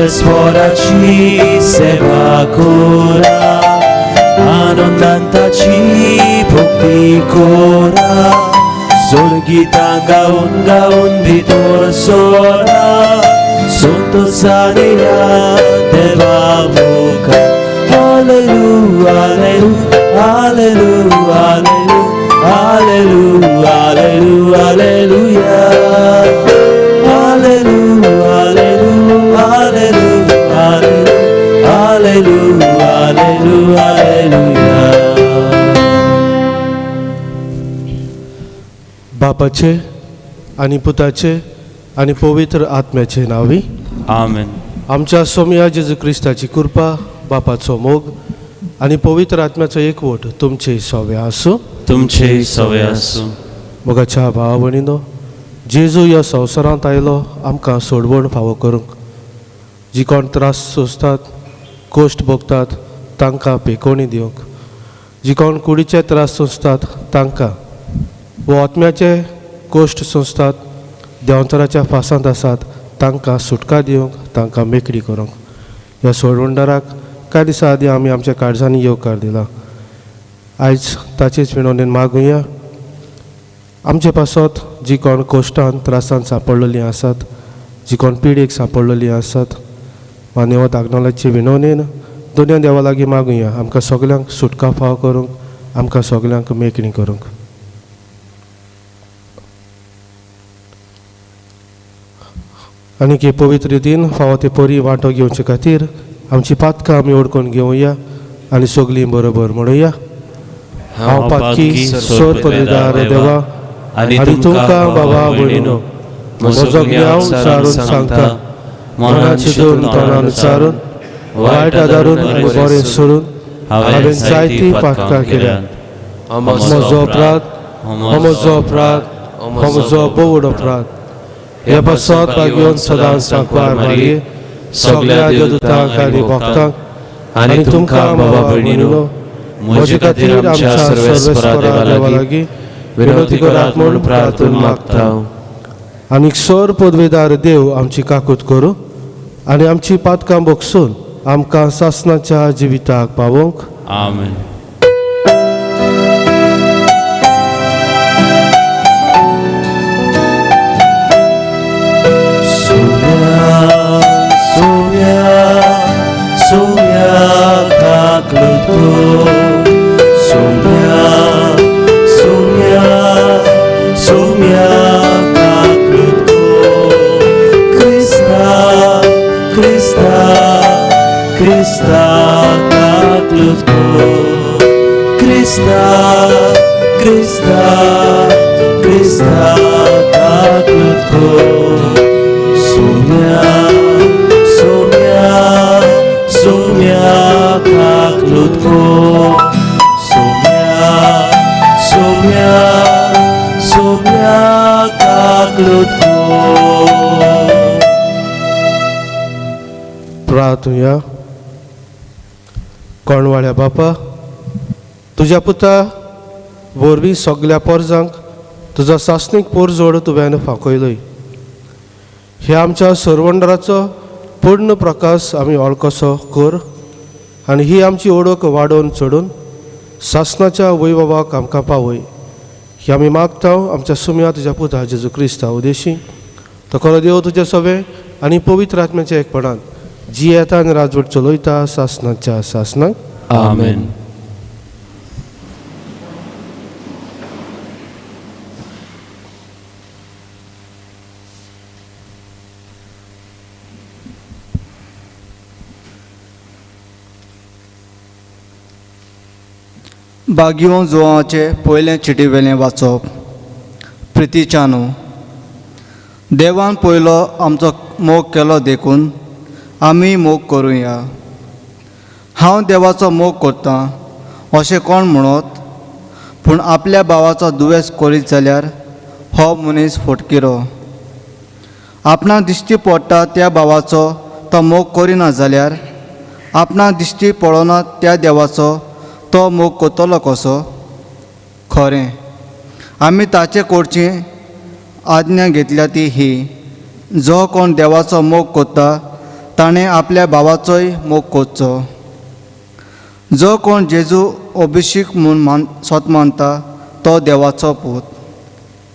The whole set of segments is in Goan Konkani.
सर्वेस्वराची सेवा करा, आनंदान ताची भक्ती करा, सोळगितां गावन गावन भितर सोरा, संतोषान या देवा मुखार. Hallelujah, hallelujah, hallelujah, hallelujah, hallelujah, hallelujah, hallelujah, hallelujah, hallelujah, hallelujah. बापाचे आनी पुताचे आनी पवित्र आत्म्याचे नांवी आमेन. आमच्या सोमया जेजू क्रिस्ताची कृपा, बापाचो मोग आनी पवित्र आत्म्याचो एकवट तुमचे सवे आसूं. तुमचे सवे आसूं. मोगाच्या भावा भयणीनो, जेजू ह्या संवसारांत आयलो आमकां सोडवण फावो करूंक. जी कोण त्रास सोंसतात, कश्ट भोगतात तांकां पेकोवणी दिवंक, जी कोण कुडीचे त्रास सोंसतात तांकां वो आत्म्याचे कश्ट सोंसतात, देंवचाराच्या फासांत आसात तांकां सुटका दिवंक, तांकां मेकळी करूंक. ह्या सोडवणदाराक कांय दिसां आदीं आमी आमच्या काळजांनी येवकार दिला. आयज ताचेच विनवणेन मागुया. आमचे पासत जी कोण कश्टान त्रासान सांपडलेलीं आसात, जी कोण पिडेक सांपडलेलीं आसात, मान्यवत आग्नेलाचे विनवणेन दोनया देवा लागीं मागुया आमकां सगल्यांक सुटका फावो करूंक, आमकां सगल्यांक मेकळी करूंक. आनी हे पवित्र रितीन फावो ते परी वांटो घेवचे खातीर आमची पातकां आमी ओडकून घेवया आनी सगलीं बरोबर म्हणुया. हांव पातकी सोर पदवीदार देवा आनी तुमकां बाबा भयणीनो म्हजो गिन्याव सारून सांगता, मनान चिंतून तोंडान उच्चारून वायट आदारून आनी बरें सोडून हांवें जायतीं पातकां केल्यांत. म्हजो अपराध, म्हजो अपराध, म्हजो बोवड अपराध. हे पासत भाग्योन सदां सांकवार मारये सगळ्या देवदूतांक आनी भक्तांक आनी तुमकां बाबा भयणीनो म्हजे खातीर आमच्या सर्वेस्परा देवा लागीं विनवती करात म्हूण प्रार्थना मागता. आनी सर पदवेदार देव आमची काकूत करूं आनी आमची पातकां भोगसून आमकां सासणाच्या जिविताक पावोवंक. आमेन. Soumya kaklutko, Soumya, Soumya, Soumya kaklutko, Krista, Krista, Krista kaklutko, Krista, Krista, Krista kaklutko, Soumya, Soumya, Soumya kaklutko, Soumya, Soumya, Soumya kaklutko. प्रार्थुया. कोणवाळ्या बापा, तुज्या पुता वरवीं सगल्या पोरजांक तुजो सासणीक पोरजोड तुवें फांकयलोय. ह्या आमच्या सरवंडराचो पूर्ण प्रकाश आमी वळखसो कर आनी ही आमची ओळख वाडोवन चडून सासणाच्या वैभवाक आमकां पावय. ही आमी मागता आमच्या सुम्या तुज्या पुता जेजू क्रिस्ता उदेशी. तो खरो देव तुज्या सवे आनी पवित्र आत्म्याच्या एकपणान जी येता आनी राजवट चलयता सासणाच्या सासणाक. आमेन. बागियो जुवाचे पयलें चिटी वेलें वाचप. प्रितीच्यानो, देवान पयलो आमचो मोग केलो देखून आमी मोग करुया. हांव देवाचो मोग करतां अशें कोण म्हणत, पूण आपल्या भावाचो दुवेस करीत जाल्यार हो मनीस फटकिरो. आपणाक दिश्टी पडटा त्या भावाचो तो मोग करिना जाल्यार आपणाक दिश्टी पडना त्या देवाचो तो मोग करतलो कसो? खरें, आमी ताचे कडची आज्ञा घेतल्या ती ही, जो कोण देवाचो मोग करता ताणें आपल्या भावाचोय मोग करचो. जो कोण जेजू अभिषेक म्हूण मान स्वत मानता तो देवाचो पूत,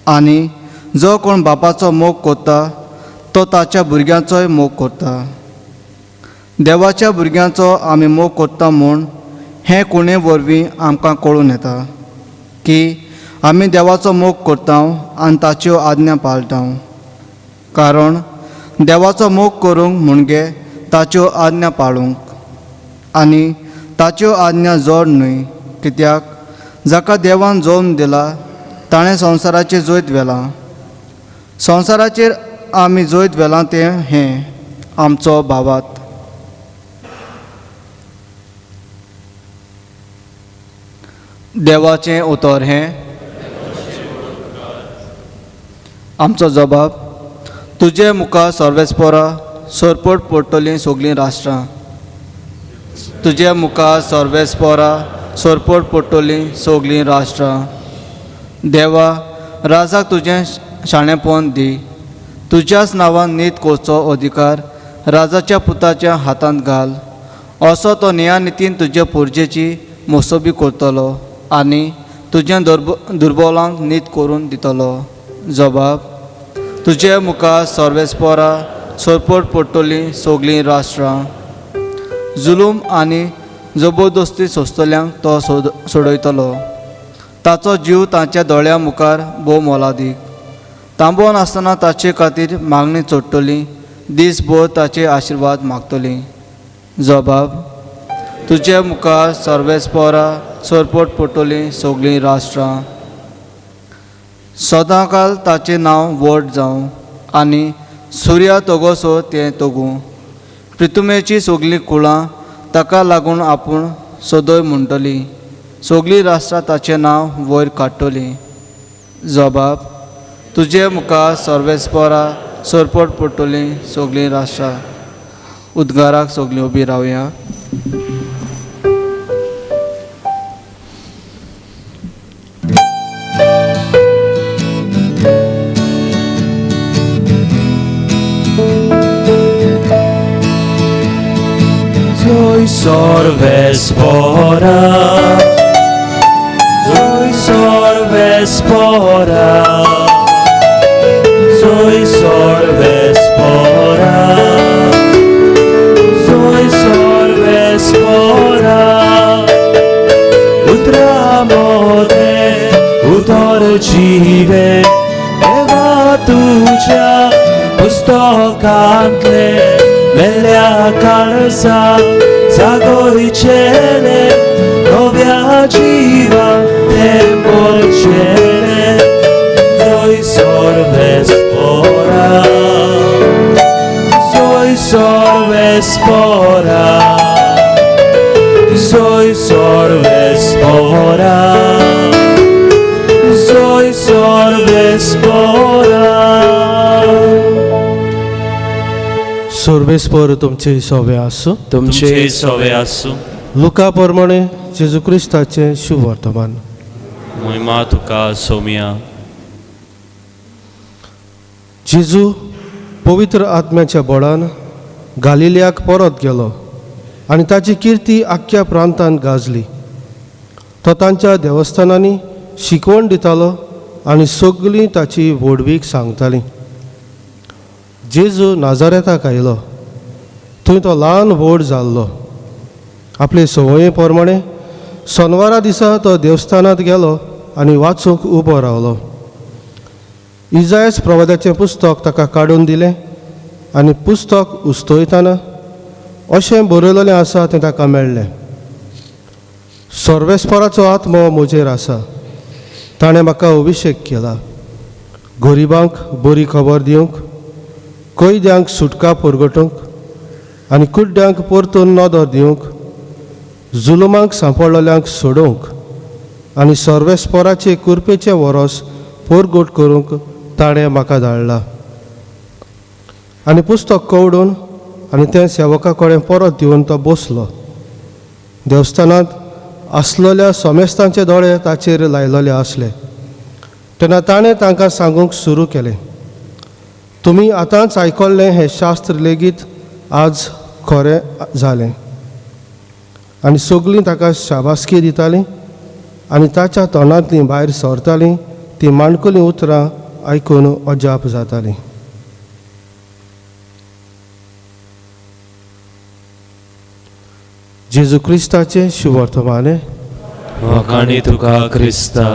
आनी जो कोण बापाचो मोग करता तो ताच्या भुरग्यांचोय मोग करता. देवाच्या भुरग्यांचो आमी मोग करता म्हूण हें कोणे वरवीं आमकां कळून येता की आमी देवाचो मोग करता आनी ताच्यो आज्ञा पाळटा. कारण देवाचो मोग करूंक म्हणजे ताच्यो आज्ञा पाळूंक, आनी ताच्यो आज्ञा जोड न्हय, कित्याक जाका देवान जोम दिला ताणें संवसाराचेर जैत व्हेलां. संवसाराचेर आमी जैत व्हेलां तें हें आमचो भावात. देवाचें उतर हें आमचो जबाब. तुजे मुखार सर्वेस्पोरा सरपट पडटलीं सगळीं राष्ट्रां. तुजे मुखार सर्वेस्पोरा सरपट पडटलीं सगळीं राष्ट्रां. देवा, राजाक तुजें शाणेपण दी, तुज्याच नांवान नीत करचो अधिकार राजाच्या पुताच्या हातांत घाल. असो तो नियानितीन तुजे पुर्जेची मोसोबी करतलो आनी तुज्या दुर्बोलांक नीत करून दितलो. जबाब. तुजे मुखार सर्वेस्पोरा सरपट पडटलीं सगळीं राष्ट्रां. जुलूम आनी जबरदस्ती सोंसतल्यांक तो सोडयतलो. ताचो जीव ताच्या दोळ्यां मुखार भोव मोलादीक. तांबो नासतना ताचे खातीर मागणी चडटली, दीसभर ताचे आशिर्वाद मागतली. जबाब. तुजे मुखार सर्वेस्पोरा सरपट पडटलीं सगळीं राष्ट्रां. सदांकाल ताचें नांव व्हड जावं आनी सुर्या तगोसो तें तगूं. प्रितुमेची सगळीं कुळां ताका लागून आपूण सदय म्हणटली, सगळीं राष्ट्रां ताचें नांव वयर काडटलीं. जबाब. तुजे मुखार सर्वेस्पोरा सरपट पडटलीं सगळीं राष्ट्रां. उद्गाराक सगळीं उबी रावया. Sorvespora, soy sorvespora, soy sorvespora, soy sorvespora. Utramode utor jive deva tuja पुस्तकांतले मेल्या काळसा जागोयचेले नव्या जिवान तें भरचेले. जोय सर्वेस्पोरा, जोय सर्वेस्पोरा, जोय सर्वेस्पोरा, जोय सर्वेस्पोरा. सर्वेस्पोर तुमचे सोवे आसूं. तुमचे सवे आसूं. लुका प्रमाणे जेजू क्रिस्ताचें शुभ वर्तमान. महिमा तुका सोमिया. जेजू पवित्र आत्म्याच्या बळान गालिलियाक परत गेलो आनी ताची किर्ती आख्ख्या प्रांतांत गाजली. तो तांच्या देवस्थानांनी शिकवण दितालो आनी सगळीं ताची व्हडवीक सांगतालीं. जेजू नाजारेताक आयलो, थंय तो ल्हान व्हड जाल्लो. आपले संवये प्रमाणे सोनवारा दिसा तो देवस्थानांत गेलो आनी वाचूंक उबो रावलो. इजायस प्रवादाचें पुस्तक ताका काडून दिलें आनी पुस्तक उस्तयतना अशें बरयलेलें आसा तें ताका मेळ्ळें. सर्वेस्पराचो आत्मो म्हजेर आसा, ताणें म्हाका अभिशेक केला गरिबांक बरी खबर दिवंक, कैद्यांक सुटका परगटूंक आनी कुड्ड्यांक परतून नदर दिवंक, जुलुमांक सांपडलेल्यांक सोडोवंक आनी सर्वेस्पराचे कुरपेचे वरोस परगट करूंक ताणें म्हाका धाडला. आनी पुस्तक कवडून आनी तें सेवका कडेन परत दिवन तो बसलो. देवस्थानांत आसलेल्या समेस्तांचे दोळे ताचेर लायलेले आसले. तेन्ना ताणें तांकां सांगूंक सुरू केलें, तुमी आतांच आयकल्लें हें शास्त्र लेगीत आज खरें जालें. आनी सगळीं ताका शाबासकी दितालीं आनी ताच्या तोंडांतलीं भायर सरतालीं तीं माणकुलीं उतरां आयकून अजाप जातालीं. जेजू क्रिस्ताचें शुभवर्तमाने. वाखाणी तुका क्रिस्ता.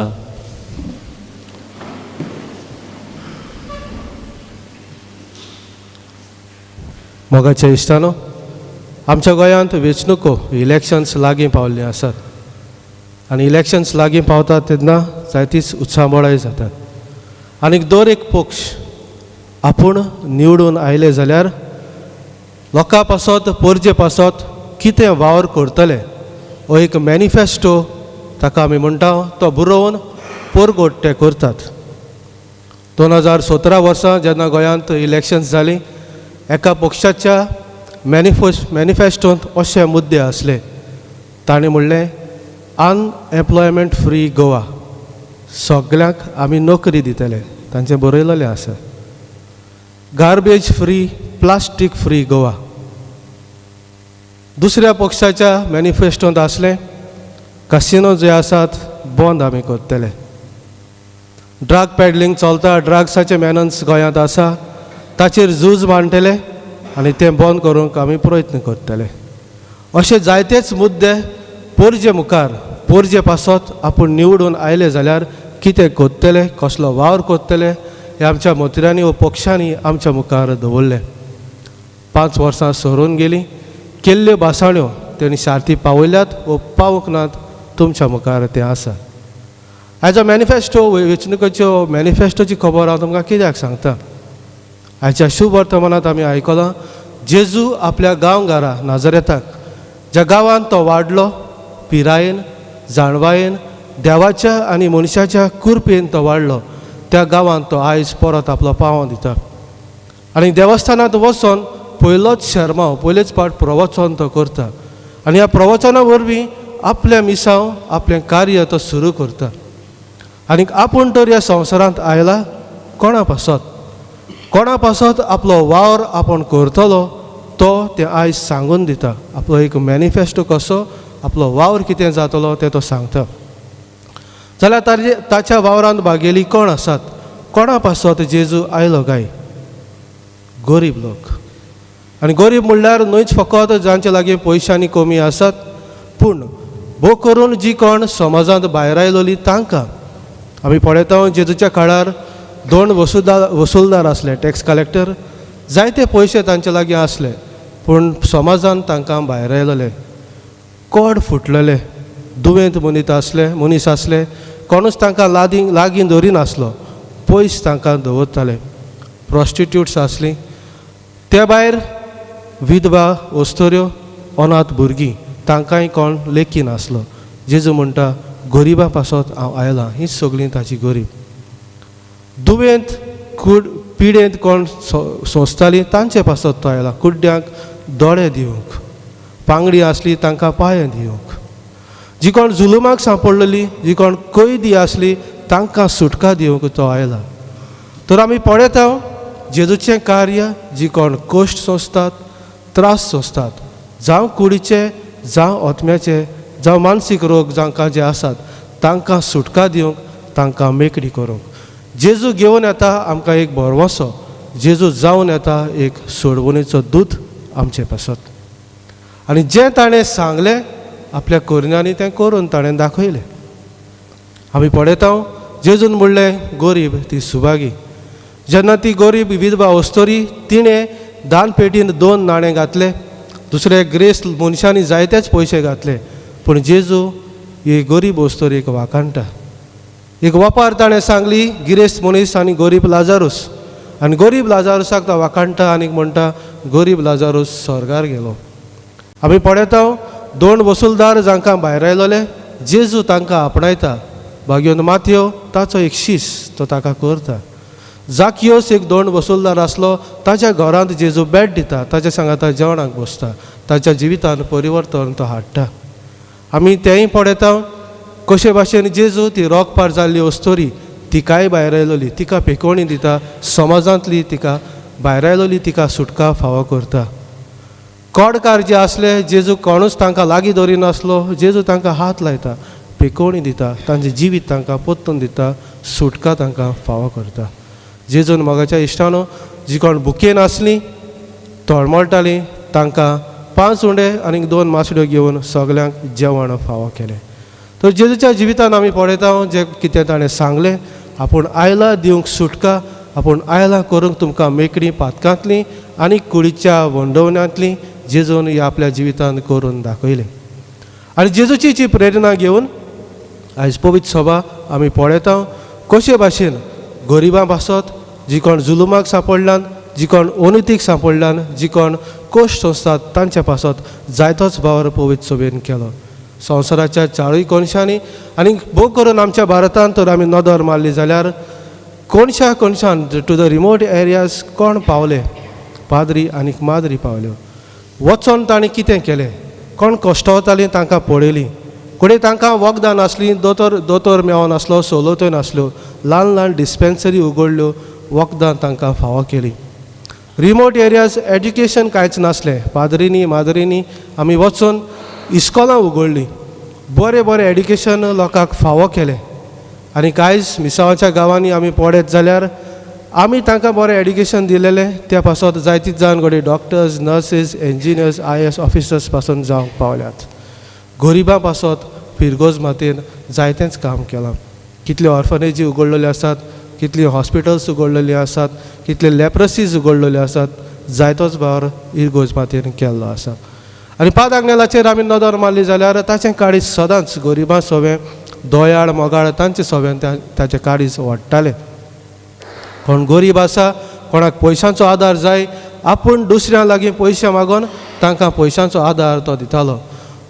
मोगाच्या इश्टानो, आमच्या गोंयांत वेंचणुको इलेक्शन्स लागीं पावल्लीं आसात आनी इलेक्शन्स लागीं पावतात तेन्ना जायतीच उत्सामोळाय जातात आनी दर एक पक्ष आपूण निवडून आयले जाल्यार लोकां पासत पोरजे पासत कितें वावर करतले हो एक मॅनिफेस्टो ताका आमी म्हणटा तो बरोवन पोरगोट ते करतात. 2017 वर्सां जेन्ना गोंयांत इलेक्शन्स जालीं एका पक्षाच्या मॅनिफेस्टोंत अशे मुद्दे आसले. ताणें म्हणलें अनएम्प्लॉयमेंट फ्री गोवा, सगल्यांक आमी नोकरी दितले, तांचें बरयलेलें आसा. Garbage free plastic free Goa. दुसऱ्या पक्षाच्या मॅनिफेस्टोंत आसलें कसिनो जे आसात बंद आमी करतले, ड्रग पॅडलिंग चलता, ड्रग्साचे मॅनन्स गोंयांत आसा ताचेर झूज मांडटले आनी तें बंद करूंक आमी प्रयत्न करतले. अशे जायतेच मुद्दे पोरजे मुखार पोरजे पासत आपूण निवडून आयले जाल्यार कितें करतले, कसलो वावर करतले हे आमच्या मंत्र्यांनी व पक्षांनी आमच्या मुखार दवरले. 5 वर्सां सरून गेलीं, केल्ल्यो भासाण्यो तेणी सारती पावयल्यात व पावूंक नात, तुमच्या मुखार तें आसा. आयचो मॅनिफेस्टो वेंचणुकेच्यो मॅनिफेस्टोची खबर हांव तुमकां कित्याक सांगता. आयच्या शुभ वर्तमानांत आमी आयकलां जेजू आपल्या गांवघरा नाजरेताक, ज्या गांवांत तो वाडलो पिरायेन जाणवायेन देवाच्या आनी मनशाच्या कुरपेन तो वाडलो, त्या गांवांत तो आयज परत आपलो पांव दिता आनी देवस्थानांत वचोन पयलोच शेरमांव पयलेच पाट प्रवचन तो करता आनी ह्या प्रवचना वरवीं आपलें मिसांव आपलें कार्य तो सुरू करता. आनी आपूण तर ह्या संवसारांत आयला कोणा पासत, कोणा पासत आपलो वावर आपूण करतलो तो तें आयज सांगून दिता. आपलो एक मॅनिफेस्टो कसो आपलो वावर कितें जातलो तें तो सांगता. जाल्यार ताच्या वावरांत भागेली कोण आसात, कोणा पासत जेजू आयलो काय? गरीब लोक. आनी गरीब म्हणल्यार न्हयच फकत जांचे लागीं पयशांनी कमी आसात, पूण भोव करून जी कोण समाजांत भायर आयलोली तांकां. आमी पळयता जेजूच्या काळार 2 वसुलदार आसले, टॅक्स कलेक्टर, जायते पयशे तांचे लागीं आसले, पूण समाजान तांकां भायर आयलोले, कोड फुटलेले, दुयेंत मनीस आसले, कोणूच तांकां लागीं दवरिनासलो, पयस तांकां दवरताले. प्रोस्टिट्यूट्स आसलीं, त्या भायर विधवा, अस्तुऱ्यो, अनाथ भुरगीं तांकांय कोण लेखी नासलो. जेजू म्हणटा गरिबां पासत हांव आयलां. हीं सगळीं ताची गरीब दुयेंत पिडेंत कोण सोंसतालीं तांचे पासत तो आयला, कुड्ड्यांक दोळे दिवंक, पांगडी आसली तांकां पांय दिवंक, जी कोण जुलुमाक सांपडलेली, जी कोण कैदी आसली तांकां सुटका दिवंक तो आयला. तर आमी पळयता जेजूचें कार्य, जी कोण कश्ट सोंसतात, त्रास सोंसतात, जावं कुडीचे, जावं आत्म्याचे, जावं मानसीक रोग जांकां जे आसात तांकां सुटका दिवंक, तांकां मेकळी करूंक जेजू घेवन येता आमकां एक भरवंसो. जेजू जावन येता एक सोडवणेचो दूत आमचे पासत. आनी जें ताणें सांगलें आपल्या करण्यांनी तें करून ताणें दाखयलें. आमी पळयता जेजून म्हणलें गरीब ती सुभागी. जेन्ना ती गरीब विधवा अस्तुरी तिणें दानपेटीन 2 नाणें घातले, दुसरे ग्रेस मनशांनी जायतेच पयशे घातले, पूण जेजू एक गरीब अस्तोरेक वाखाणटा. एक वपार ताणें सांगली गिरेस्त मनीस आनी गरीब लाजारूस, आनी गरीब लाजारूसाक तो वाखाणटा आनी म्हणटा गरीब लाजारूस स्वर्गार गेलो. आमी पळयता दोन वसुलदार जांकां भायर आयलोले जेजू तांकां आपणायता. भाग्योन मातयो ताचो एक शीस तो ताका करता. जाकियोस एक दोन वसुलदार आसलो, ताच्या घरांत जेजू बेट दिता, ताच्या सांगाता जेवणाक बसता, ताच्या जिवितान परिवर्तन तो हाडटा. आमी तेंय पळयता कशे भाशेन जेजू ती रोगपार जाल्ली अस्तोरी तिकाय भायर आयलोली तिका पेकोवणी दिता, समाजांतली तिका भायर आयलोली तिका सुटका फावो करता. कोडकार जे आसले जेजू कोणूच तांकां लागीं दवरिनासलो, जेजू तांकां हात लायता, पेकोवणी दिता, तांचें जिवीत तांकां परतून दिता, सुटका तांकां फावो करता. जेजून मोगाच्या इश्टानो जी कोण भुकेन आसलीं तळमळटालीं तांकां 5 उंडे आनी 2 मासड्यो घेवन सगल्यांक जेवण फावो केलें. तर जेजूच्या जिवितान आमी पळयता जें कितें ताणें सांगलें, आपूण आयला दिवंक सुटका, आपूण आयला करूंक तुमकां मेकळीं पातकांतलीं आनी कुडीच्या वंडवण्यांतलीं जेजून ह्या आपल्या जिवितान करून दाखयलें. आनी जेजूची जी प्रेरणा घेवन आयज पवित्र सभा आमी पळयता कशे भाशेन गरिबां पासत जी कोण जुलुमाक सांपडल्यान, जी कोण अनितीक सांपडल्यान, जी कोण कश्ट सोंसतात तांचे पासत जायतोच वावर पवित्र सभेन केलो. संवसाराच्या चारूय कोनशांनी आनी भोव करून आमच्या भारतांत तर आमी नदर मारली जाल्यार कोनशा कोनशान टू the remote areas कोण पावले, पाद्री आनी माद्री पावल्यो. वचोन तांणी कितें केलें, कोण कश्टवतालीं तांकां पळयलीं, कोणी तांकां वखदां नासलीं, दोतोर मेळनासलो, सवलत्यो नासल्यो, ल्हान ल्हान डिस्पेन्सरी उगडल्यो, वखदां तांकां फावो केलीं. रिमोट एरियाज एड्युकेशन कांयच नासलें, पाद्रींनी माद्रींनी आमी वचून इस्कॉलां उगडलीं, बरें बरें एड्युकेशन लोकांक फावो केलें. आनी कांयच मिसावाच्या गांवांनी आमी पळयत जाल्यार आमी तांकां बरें एड्युकेशन दिलेलें, त्या पासत जायतीच जाण घडये doctors, nurses, engineers, IAS officers पासून जावंक पावल्यात. गरिबां पासत फिरगोज मातयेन जायतेंच काम केलां. कितल्यो ऑर्फनेजी उगडलेल्यो आसात, कितलीं हॉस्पिटल्स उगडलेलीं आसात, कितले लेप्रसीज उगडलेल्यो आसात, जायतोच वावर इरगोज मातयेन केल्लो आसा. आनी पाद आग्नेलाचेर आमी नदर मारली जाल्यार ताचें काळीज सदांच गरिबां सोवें दयाळ मोगाळ तांचे सोवें ताचें काळीज वाडटालें. कोण गरीब आसा, कोणाक पयशांचो आदार जाय, आपूण दुसऱ्यां लागीं पयशे मागून तांकां पयशांचो आदार तो दितालो,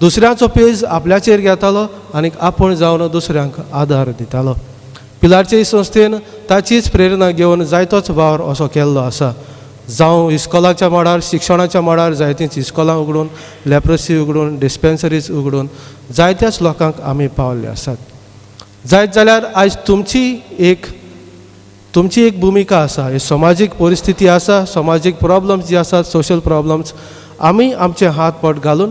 दुसऱ्यांचो पेज आपल्याचेर घेतालो आनी आपूण जावन दुसऱ्यांक आदार दितालो. पिलारचे संस्थेन ताचीच प्रेरणा घेवन जायतोच वावर असो केल्लो आसा. जावं इस्कॉलाच्या मळार, शिक्षणाच्या मळार जायतींच इस्कॉलां उगडून, लेप्रसी उगडून, डिस्पेन्सरीज उगडून जायत्याच लोकांक आमी पावल्ले आसात. जायत जाल्यार आयज तुमची एक भुमिका आसा, ही समाजीक परिस्थिती आसा, समाजीक प्रॉब्लम्स जी आसात, सोशल प्रॉब्लम्स, आमी आमचे हात पोट घालून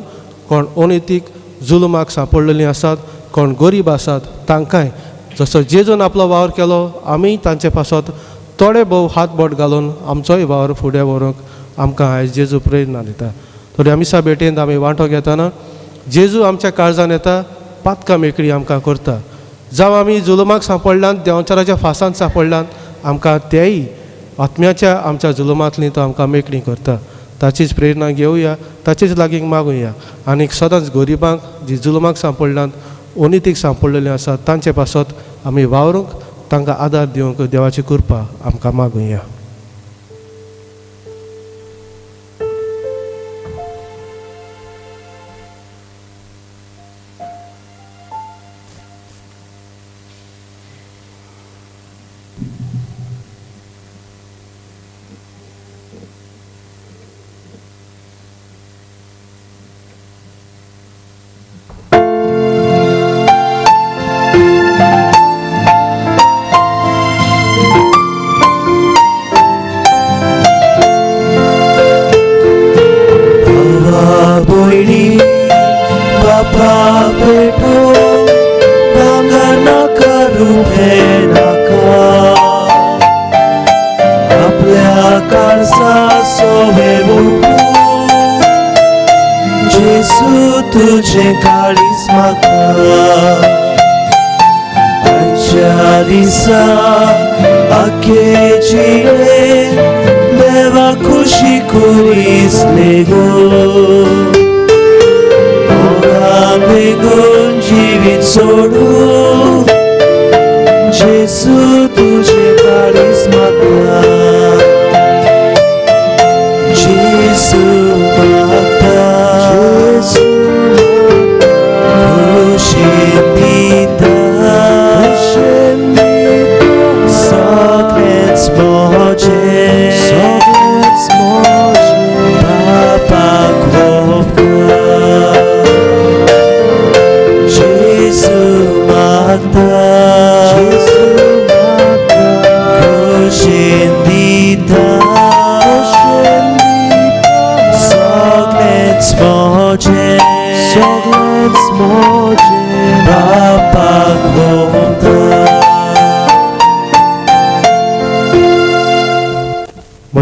कोण अनितीक जुलुमाक सांपडलेलीं आसात, कोण गरीब आसात तांकांय जसो जेजून आपलो वावर केलो आमी तांचे पासत थोडे भोव हात बोट घालून आमचोय वावर फुडें व्हरूंक आमकां आयज जेजू प्रेरणा दिता. थोड्या मिसा भेटेंत आमी वांटो घेतना जेजू आमच्या काळजान येता, पातकां मेकळी आमकां करता. जावं आमी जुलुमाक सांपडल्यान, देंवचाराच्या फासांत सांपडल्यान, आमकां तेय आत्म्याच्या आमच्या जुलुमांतली तो आमकां मेकळी करता. ताचीच प्रेरणा घेवया, ताचीच लागीं मागुया आनी सदांच गरिबांक जी जुलुमाक सांपडल्यान, अनितीक सांपडलेलीं आसात तांचे पासत आमी वावरूंक, तांकां आदार दिवंक देवाची कृपा आमकां मागुया.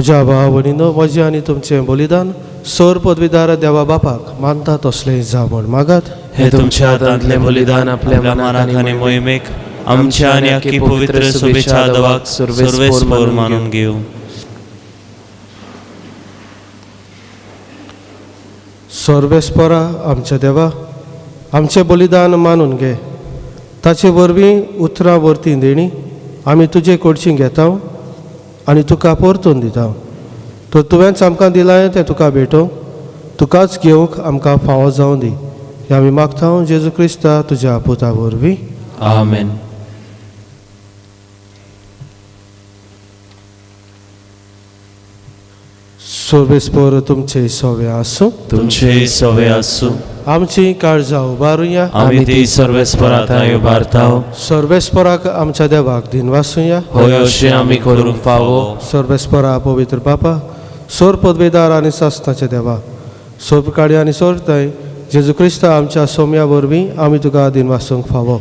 म्हज्या भाव भयणीनो, म्हजें आनी तुमचें बलिदान सोर पदवीदार देवा बापाक मानता तसलें जावं म्हण मागात. हे तुमच्या हातांतलें बलिदान आपल्या मनाक आनी मोहिमेक आमच्या आनी आखी पवित्र सभेच्या देवाक सर्वेस्पोर मानून घेवं. सर्वेस्पोरा आमच्या देवा, आमचें बलिदान मानून घे. ताचे वरवीं उतरां वरती देणी आमी तुजे कडची घेता आनी तुका परतून दिता. तर तुवेंच आमकां दिलां तें तुका भेटोवंक, तुकाच घेवंक आमकां फावो जावं दी. हें आमी मागता जेजू क्रिस्ता तुज्या पुता वरवीं. आमेन. सर्वेस्पोर तुमचे सवे आसूं. तुमचे सवे आसूं. आमची काळजां उबारुया. आमी ती सर्वेस्परा थंय उबारता. सर्वेस्पराक आमच्या देवाक दिनवासुया. होय अशें आमी करूंक फावो. सर्वेस्परा पवित्र बापा, सोर पदवेदार आनी सासनाचे देवा, सोबकाडी आनी सोरताय जेजू क्रिस्ता आमच्या सोम्या वरवीं आमी तुका दिनवासूंक फावो.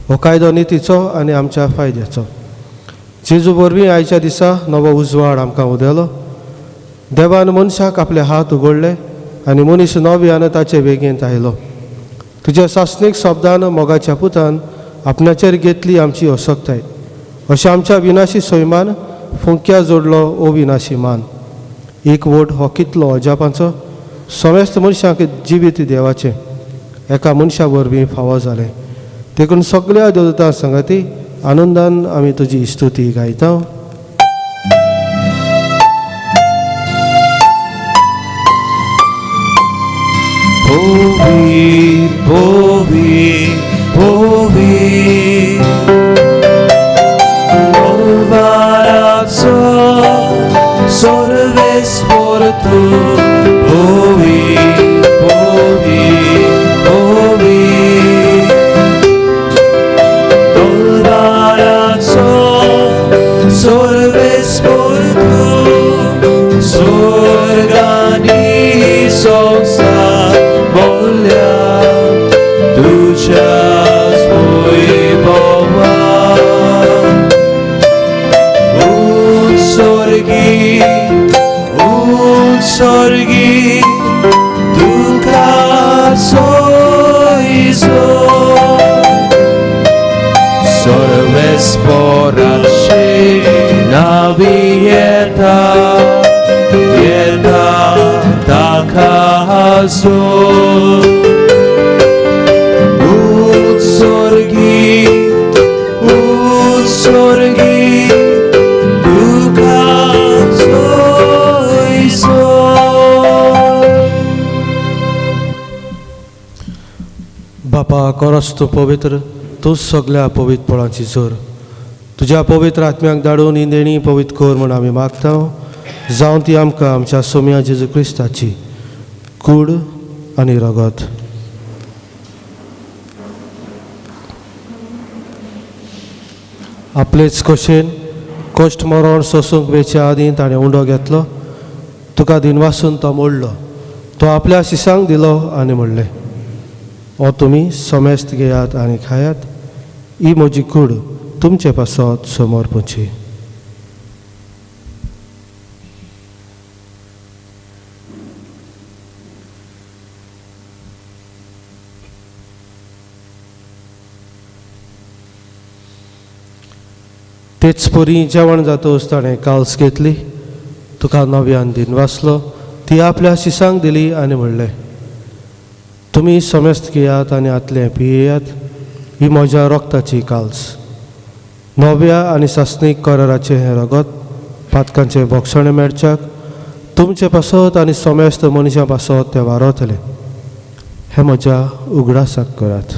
हो कायदो नितीचो आनी आमच्या फायद्याचो. जेजू वरवीं आयच्या दिसा नवो उजवाड आमकां उदेलो. देवान मनशाक आपले हात उगडले आनी मनीस नव्यान ताचे वेगेंत आयलो. तुज्या सासणीक शब्दान मोगाच्या पुतान आपणाचेर घेतली आमची असक्ताय. अशें आमच्या विनाशी सैमान फुंक्या जोडलो अविनाशी मान. एक वोट हो कितलो अजापांचो, समेस्त मनशांक जिवीत देवाचें एका मनशा वरवीं फावो जालें. देखून सगळ्या देवतां संगती आनंदान आमी तुजी स्तुती गायता. Povi, povi, povi, Olvarazzo, sorves portu, povi, povi, povi, Olvarazzo, sorves portu, sorgani sosa. Sorgi duka soizo sorves porache navieta yeta takazo utsorgi duka soizo. बापा कोरस तूं पवित्र, तूं सगल्या पवित्रपणाची जोर. तुज्या पवित्र आत्म्याक धाडून ही देणी पवित्र कर म्हूण आमी मागता. जावं ती आमकां आमच्या सोम्या जेजू क्रिस्ताची कूड आनी रगत. आपलेच कशेन कश्ट मरण सोसूंक वेच्या आदीं ताणें उंडो घेतलो, तुका दिनवासून तो मोडलो, तो आपल्या शिसांक दिलो आनी म्हणलें, हो तुमी समेस्त घेयात आनी खायात, ही म्हजी कूड तुमचे पासत समोर पुची. तेच परी जेवण जातकच ताणें काल्स घेतली, तुका नव्यान दिनवासलो, ती आपल्या शिसांक दिली आनी म्हणलें, तुमी समेस्त घेयात आनी आतलें पियेयात, ही म्हज्या रक्ताची काल्स. नव्या आनी सासणीक कराराचें हें रगत पातकांचें भोगसणें मेळच्याक तुमचे पासत आनी समेस्त मनशां पासत तें वारवतलें. हें म्हज्या उगडासाक करात.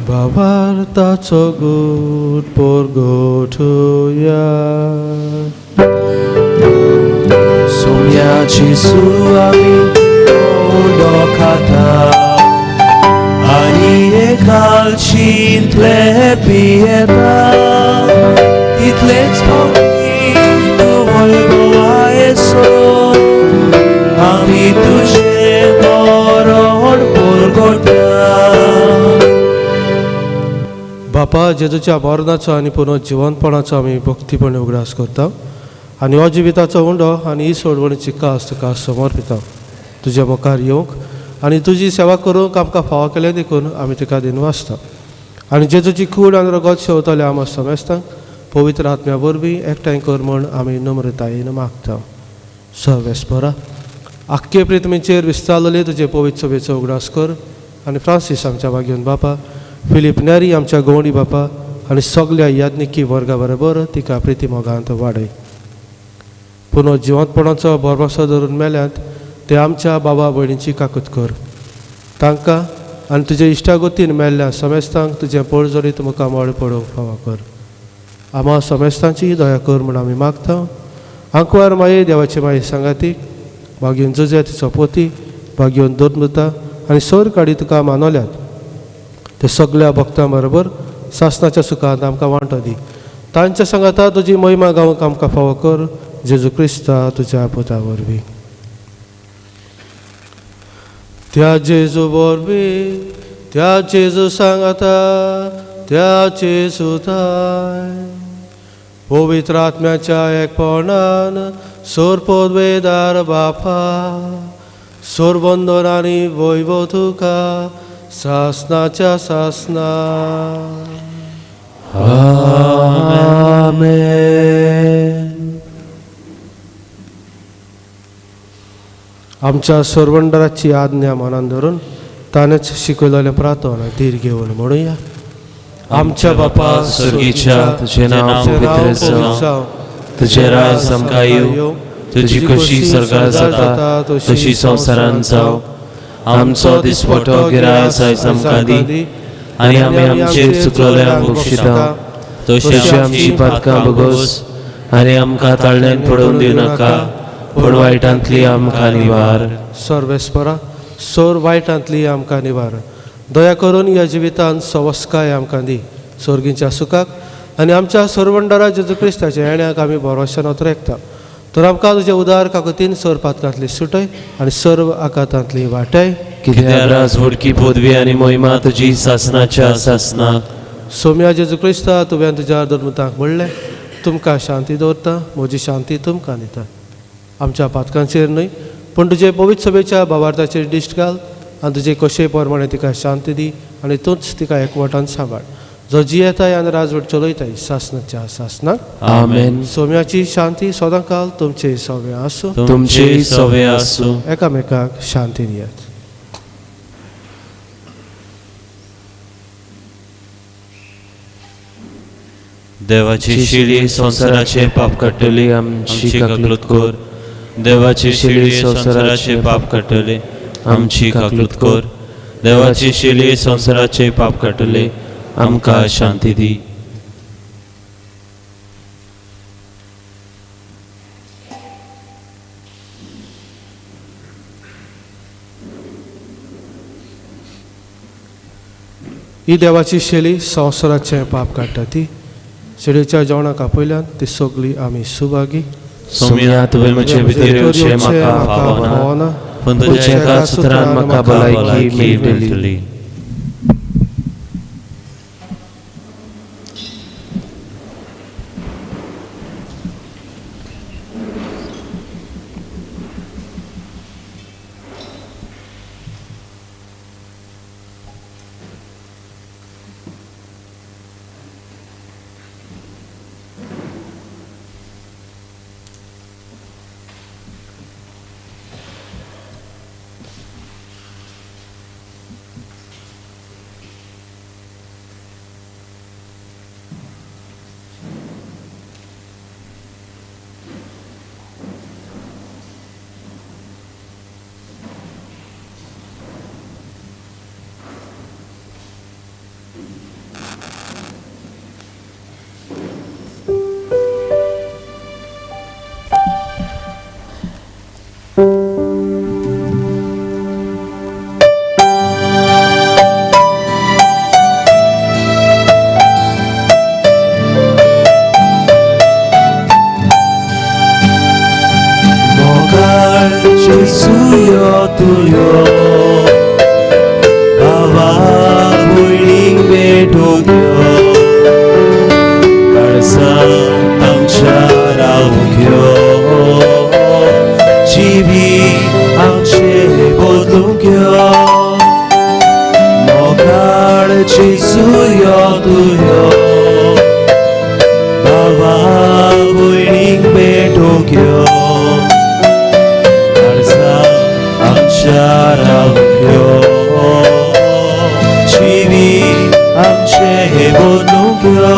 बाबार्थाचो गूट पोरगोठुया. सोम्याची सुवामी उंडो खाता आनी एकालशींतले पियेता, तितलेच फावटी तूं वैभवायेसो आमी बाबा जेजूच्या मरणाचो आनी पुनः जिवनपणाचो आमी भक्तीपणे उगडास करता आनी हो जिविताचो उंडो आनी ही सोडवणीची कास तुका समर्पिता. तुज्या मुखार येवंक आनी तुजी सेवा करूंक आमकां फावो केलें देखून आमी तुका दिनवासता. आनी जेजूची कूड आनी रगत शेवतले आमकां समेस्तांक पवित्र आत्म्या वरवीं एकठांय कर म्हूण आमी नम्रतायेन मागता. सर्वेस्परा आख्खे प्रितमीचेर विस्तारलेले तुजे पवित्र सभेचो उगडास कर आनी फ्रांसीस आमच्या भाग्योन बापा, फिलीप नेरी आमच्या गवंडी बापा आनी सगल्या याज्ञिकी वर्गा बरोबर तिका प्रिती मोगांत वाडय. पुनः जिवंतपणाचो भरवंसो धरून मेल्यात ते आमच्या बाबा भयणीची काकूत कर. तांकां आनी तुजे इश्टागतीन मेल्ल्या समेस्तांक तुजें पळजरीत मुखामळ पळोवंक फावो कर. आमा समेस्तांची दया कर म्हूण आमी मागता. आंकवार माये देवाचे माये सांगाती भाग्योन जुजे तिचो पोती भाग्योन दोतमृता आनी सोर काडी तुका मानवल्यात ते सगल्या भक्तां बरोबर सासनाच्या सुखांत आमकां वांटो दी. तांच्या सांगाता तुजी महिमा गावंक आमकां फावो कर. जेजू क्रिस्ता तुज्या पुता वरवीं. त्या जेजू वरवीं, त्या जेजू सांगाता, त्या जेजू ताय पवित्र आत्म्याच्या एकपणान सोर पदवेदार बापा सोरबंदर आनी वैभव तुका सासनाच्या सासना. आमेन. आमच्या सरवंडराची आज्ञा मनान धरून ताणेच शिकयलेलें प्रार्थना धीर घेवन म्हणुया. आमच्या बापा स्वर्गीच्या, तुझें नांव पवित्र जावं, तुझें राज आमकां येवं, तुजी खोशी स्वर्गार जाता तशी संवसारांत जावं. आमचो दिसवटो गिरास आयज आमकां दी आनी आमी आमचेर चुकलेल्यांक बक्षिता तशी आमची पातकां भोगोस आनी आमकां ताळ्यान पडोवन दिवं नाका, पूण वायटांतली आमकां निवार. सर्वेस्परा सोर वायटांतली आमकां निवार. दया करून ह्या जिवितांत सवस्काय आमकां दी. सोर्गींच्या सुखाक आनी आमच्या सरवंडरा जेजू क्रिस्ताच्या येण्याक आमी भरोश्यान ओतरेकता. तर आमकां तुजे उदार काकुतीन सोर पातकांतली सुटय आनी सर्व आकातांतली वाटय. कित्याक राज व्हडकी पदवी आनी महिमा तुजी सासनाच्या सासनाक. सोम्या जेजू क्रिस्ता, तुवें तुज्या धर्मतांक म्हणलें, तुमकां शांती दवरता, म्हजी शांती तुमकां दिता. आमच्या पातकांचेर न्हय पूण तुजे पवित्र सभेच्या भावार्थाचेर दिश्ट घाल आनी तुजे कशे प्रमाणे तिका शांती दी आनी तूंच तिका एकवटान सांबाळ, जो जियेताय आनी राजवट चलयताय सासनाच्या सासनाक. आमेन. सोम्याची शांती सदांकाल तुमचे सवे आसूं. तुमचे सवे आसूं. एकामेकाक शांती दियात. देवाची शिळी संवसाराचे पाप काडटली आमची काकलूत कर. देवाची शिळी संवसाराचे पाप काडटली आमची काकलूत कर. देवाची शिळी संवसाराचे पाप काडटली आमकां शांती दी. ही देवाची शेली संवसाराचें पाप काडटा ती शेळीच्या जेवणाक आपयल्यान ती सगळी आमी सुभागी. सोम्या, तुवें म्हजे भितर येवचें म्हाका फावना, पूण तुज्या एका सुत्रान म्हाका भलायकी मेळटली. Tuyo, Baba, building भेटूंक यो. आमच्या रावंक यो, जिवीत आमचें बदलूंक यो. मोगाळ जेजू यो तूं यो, बाबा भयणीक भेटूंक यो. काळजा आमच्या रावंक यो, जिवीत आमचें बदलूंक यो.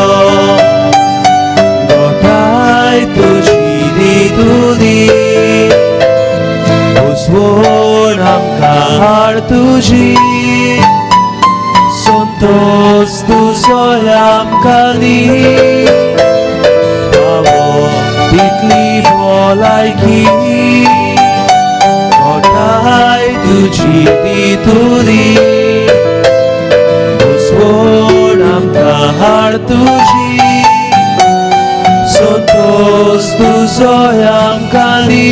गोठाय तुजी दितुली, उजवण आमकां हाड तुजी, संतोष तुजो आमकां दी. फावो तितली भलायकी, गोठाय तुजी दितुली, उजवण आमकां हाड तुजी, संतोष तुजो आमकां दी.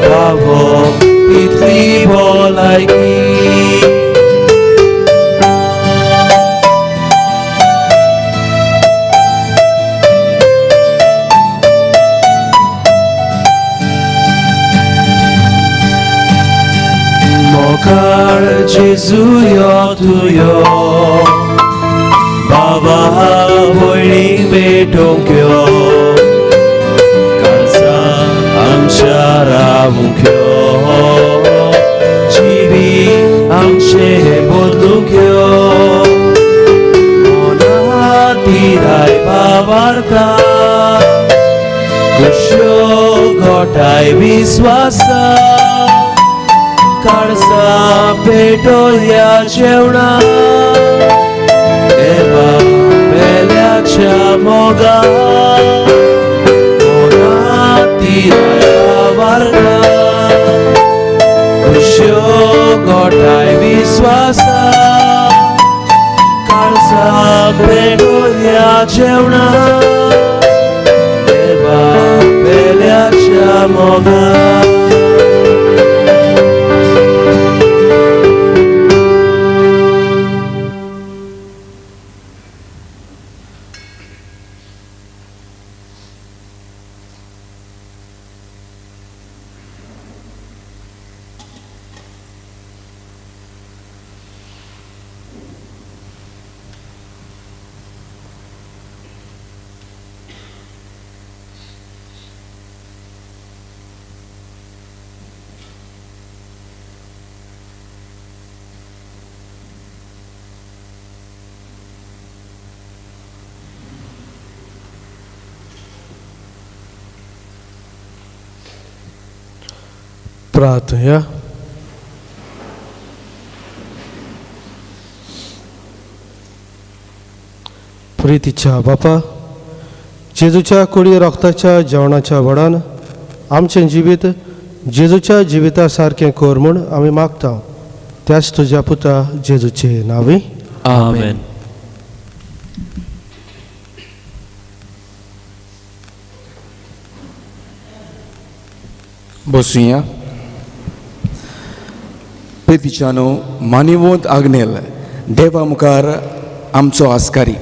फावो तितली भलायकी. मोगाळ जेजू यो तूं यो, बाबा भयणीक भेटूंक यो. काळजा आमच्या रावूंक यो, जिवीत आमचें बदलूंक यो. मना तिराय बाबार्ता, खुश्यो गोठाय विस्वासा. काळजा पेटोया जेवणा, देवा पेल्याच्या मोगा. मना तिराय बाबार्ता, खुश्यो गोठाय विस्वासा. काळजा पेटोया जेवणा, देवा पेल्याच्या मोगा. प्रार्थना. प्रितीच्या बापा, जेजूच्या कुडी रोगताच्या जेवणाच्या वडान आमचें जिवीत जेजूच्या जिविता सारकें कर म्हूण आमी मागता, त्याच तुज्या पुता जेजूचे नांवी, आमेन. बसुया. प्रितीच्यानो, मानिवंत आग्नेल देवा मुखार आमचो आस्कारी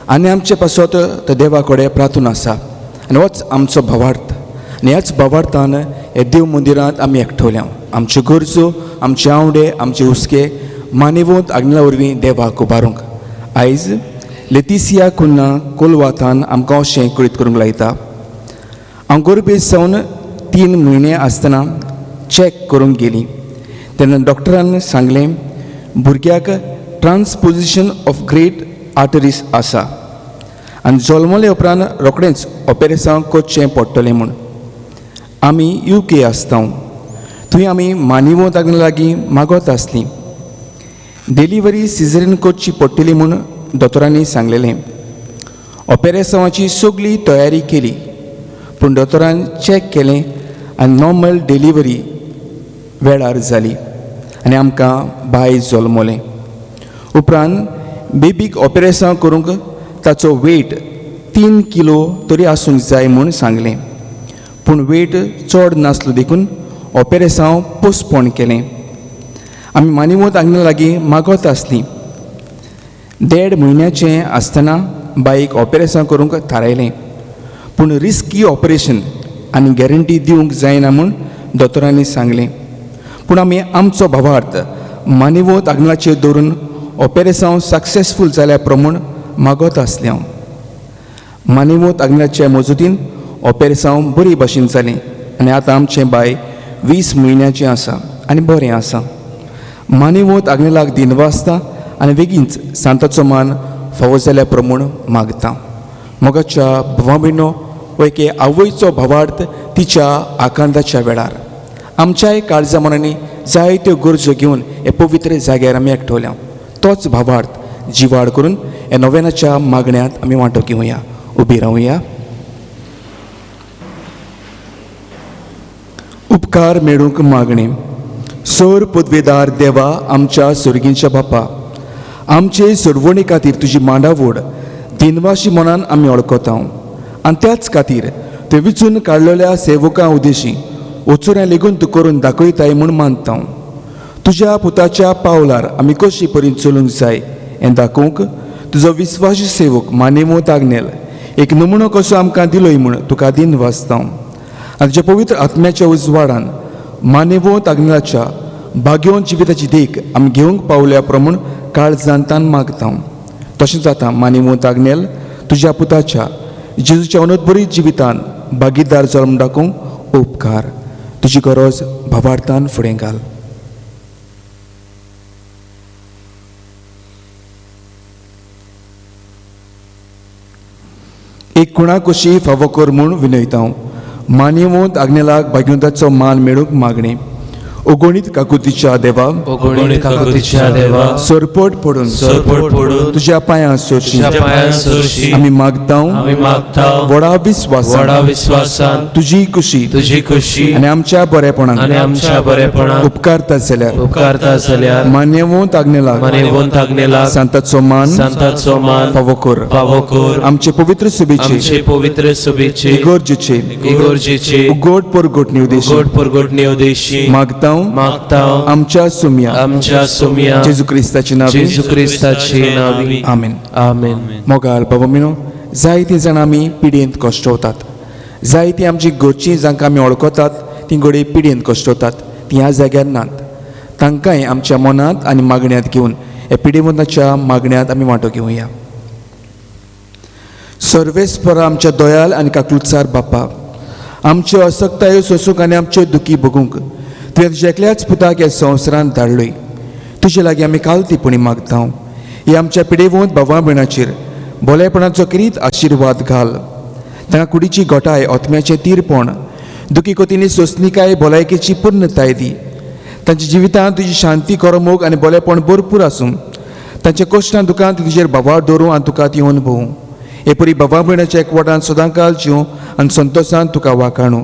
आनी आमचे पासत तो देवा कडेन प्रार्थना आसा आनी होच आमचो भावार्थ. आनी ह्याच भावार्थान हे देव मंदिरांत आमी एकठवल्या. आमच्यो गरजो, आमचे आवडे, आमचे हुस्के मानिवंत आग्नेला वरवीं देवाक उबारूंक आयज लेतिसिया कुन्ना कोलवातान आमकां अशें कळीत करूंक लायता. हांव गोरबेज सावन 3 म्हयने आसतना चॅक करूंक गेली तेन्ना डॉक्टरान सांगलें भुरग्याक ट्रान्सपोजिशन ऑफ ग्रेट आर्टरीज आसा आनी जल्मले उपरांत रोखडेंच ऑपेरेसांव करचें पडटलें म्हूण. आमी UK आसता, थंय आमी मानिवो तागेल्या लागीं मागत आसलीं. डिलिव्हरी सिजरीन करची पडटली म्हूण दोतोरांनी सांगलेलें. ऑपेरेसांवाची सगळी तयारी केली पूण दोतोरान चॅक केलें आनी नॉर्मल डिलिव्हरी वेळार जाली आनी आमकां बाय जल्मलें. उपरांत बेबीक ऑपेरेसांव करूंक ताचो वेट 3 किलो तरी आसूंक जाय म्हूण सांगलें पूण वेट चड नासलो देखून ऑपेरेसांव पोस्टपोन केलें. आमी मानिवत आंगणा लागीं मागत आसलीं. 1.5 म्हयन्याचें आसतना बाईक ऑपरेशन करूंक थारायलें. पूण रिस्की ऑपरेशन आनी गॅरंटी दिवंक जायना म्हूण दोतोरांनी सांगलें. पूण आमी आमचो भावार्थ मानिवत आग्नेलाचेर दवरून ऑपेरेसांव सक्सेसफूल जाल्या प्रमाण मागत आसलें हांव. मानिवत आग्नेलाच्या मजुदीन ऑपेरेसांव बरी भाशेन जालें आनी आतां आमचें बाय 20 म्हयन्याचें आसा आनी बरें आसा. मानिवत आग्नेलाक दिनवासता आनी बेगीनच सांताचो मान फावो जाल्या प्रमाण मागता. मोगाच्या भावा भयणो, हो एके आवयचो भावार्थ तिच्या आकांताच्या वेळार आमच्याय काळजा मनांनी जायत्यो गरजो घेवन हे पवित्र जाग्यार आमी एकठवल्या. तोच भावार्थ जिवाड करून हे नोवेनाच्या मागण्यांत आमी वांटो घेवया. उबी रावया. उपकार मेळूंक मागणें. सोर पदवेदार देवा, आमच्या सुर्गींच्या बापा, आमचे सोडवणी खातीर तुजी मांडावड दिनवाशी मनान आमी वळखता आनी त्याच खातीर ते विचून काडलेल्या सेवकां उद्देशी ओचुऱ्यां लेगून तूं करून दाखयताय म्हूण मानता. तुज्या पुताच्या पावलार आमी कशी परी चलूंक जाय हें दाखोवंक तुजो विस्वासी सेवक मानेमो आग्नेल एक नमुनो कसो आमकां दिलोय म्हूण तुका दिनवासता. आनी तुज्या पवित्र आत्म्याच्या उजवाडान मानेवो आग्नेलाच्या भाग्योन जिविताची देख आमी घेवंक पावल्या प्रमाण काळजान तान मागता. तशें जाता मानेवो आग्नेल तुज्या पुताच्या जेजूच्या अनुद्भरीत जिवितान भागीदार जालो म्हूण दाखोवंक उपकार. तुजी गरज भावार्थान फुडें घाल. एक कुणा कशी फावो कर म्हूण विनयता. मानेवंत आग्नेलाक भाग्यवंताचो मान मेळूंक मागणें. ओगणीत काकुतीच्या देवा, ओगणीत काकुतीच्या देवा, सरपट पडून सरपट पडून तुज्या पांयां सोरशी तुज्या पांयां सोरशी आमी मागता, आमी मागता व्हडा विस्वासान, व्हडा विस्वासान तुजी खुशी, तुजी खुशी आनी आमच्या बरेपणान, आनी आमच्या बरेपणान उपकारता जाल्यार, उपकारता जाल्यार मान्यवंत आग्नेलाक, मान्यवंत आग्नेलाक सांताचो मान, सांताचो मान फावो कर, फावो कर, आमचे पवित्र सुबेचे, आमचे पवित्र सुबेचे इगोर्जेचे, इगोर्जेचे उगोट परगोट निवदेशी, उगोट परगोट निवदेशी मागता, मागता आमच्या सुमया, आमच्या सुमया जेजू क्रिस्ताची नावी, जेजू क्रिस्ताची नावी. आमेन. आमेन. मोगाल बाबा मिनो, जायतीं जाणां आमी पिडयेंत कश्टवतात. जायतीं आमची घरचीं जांकां आमी वळखतात तीं घडये पिडयेंत कश्टवतात, तीं ह्या जाग्यार नात. तांकांय आमच्या मनांत आनी मागण्यांत घेवन ह्या पिडेवंताच्या मागण्यांत आमी वांटो घेवया. सर्वेस्परा आमच्या दयाल आनी काकलुतसार बापा, आमच्यो असक्तायो सोसूंक आनी आमच्यो दुखी भोगूंक तुवें तुज्या एकल्याच पुताक ह्या संवसारांत धाडलोय. तुजे लागीं आमी कालतीपणी मागता, ही आमच्या पिडेवंत भावा भयणाचेर भोलेपणाचो किरीत आशिर्वाद घाल. तांकां कुडीची घटाय, आत्म्याचें तीरपण, दुखी कोतींनी सोंसणीकाय, भलायकेची पूर्णताय दी. तांच्या जिवितांत तुजी शांती, करमोग आनी बोलेपण भरपूर आसूं. तांच्या कश्टां दुकान तुजेर भावार दवरूं आनी तुका ती अनुभवूं. हे परी भावा भयणाच्या एकवटान सदांकाल जिवूं आनी संतोशान तुका वाखाणू.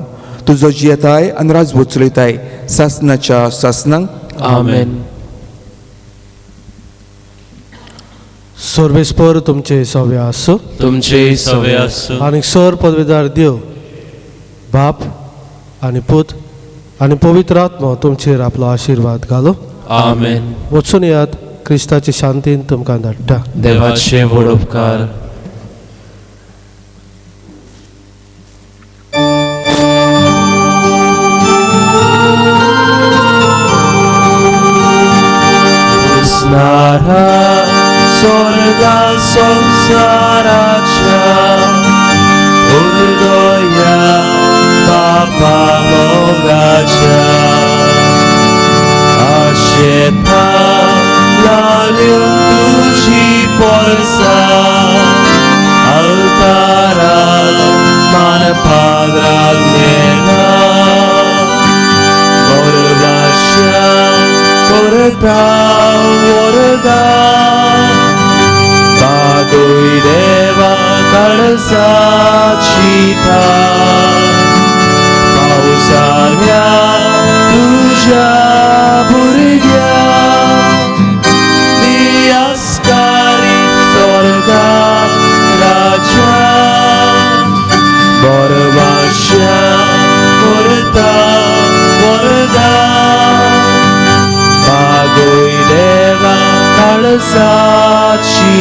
तुजो जियेताय आनी राजभूत चलयताय सासनाच्या सासनांक. आमेन. सर्वेस्पर तुमचे सवे आसूं. तुमचे सवे आसूं. आनी सर पदवेदार देव बाप आनी पूत आनी पवित्र आत्मो तुमचेर आपलो आशिर्वाद घालो. आमेन. वचून येयात, क्रिस्ताचे शांतीन तुमकां धाडटा. देवाचे व्हड उपकार. स्वर्गा संसाराच्या उर्दया बापा मोगाच्या आशेता लाल्यून तुजी पोरसा अवतारात मानपाद्राक नेता गोरवाश्या करता वरदा बागोय देवा कळसाची पावसाल्या तुझ्या भुरग्या दियास्कारी स्वर्गा राजा बरवाश्या करता वरदा बागोय देवा कळसाची.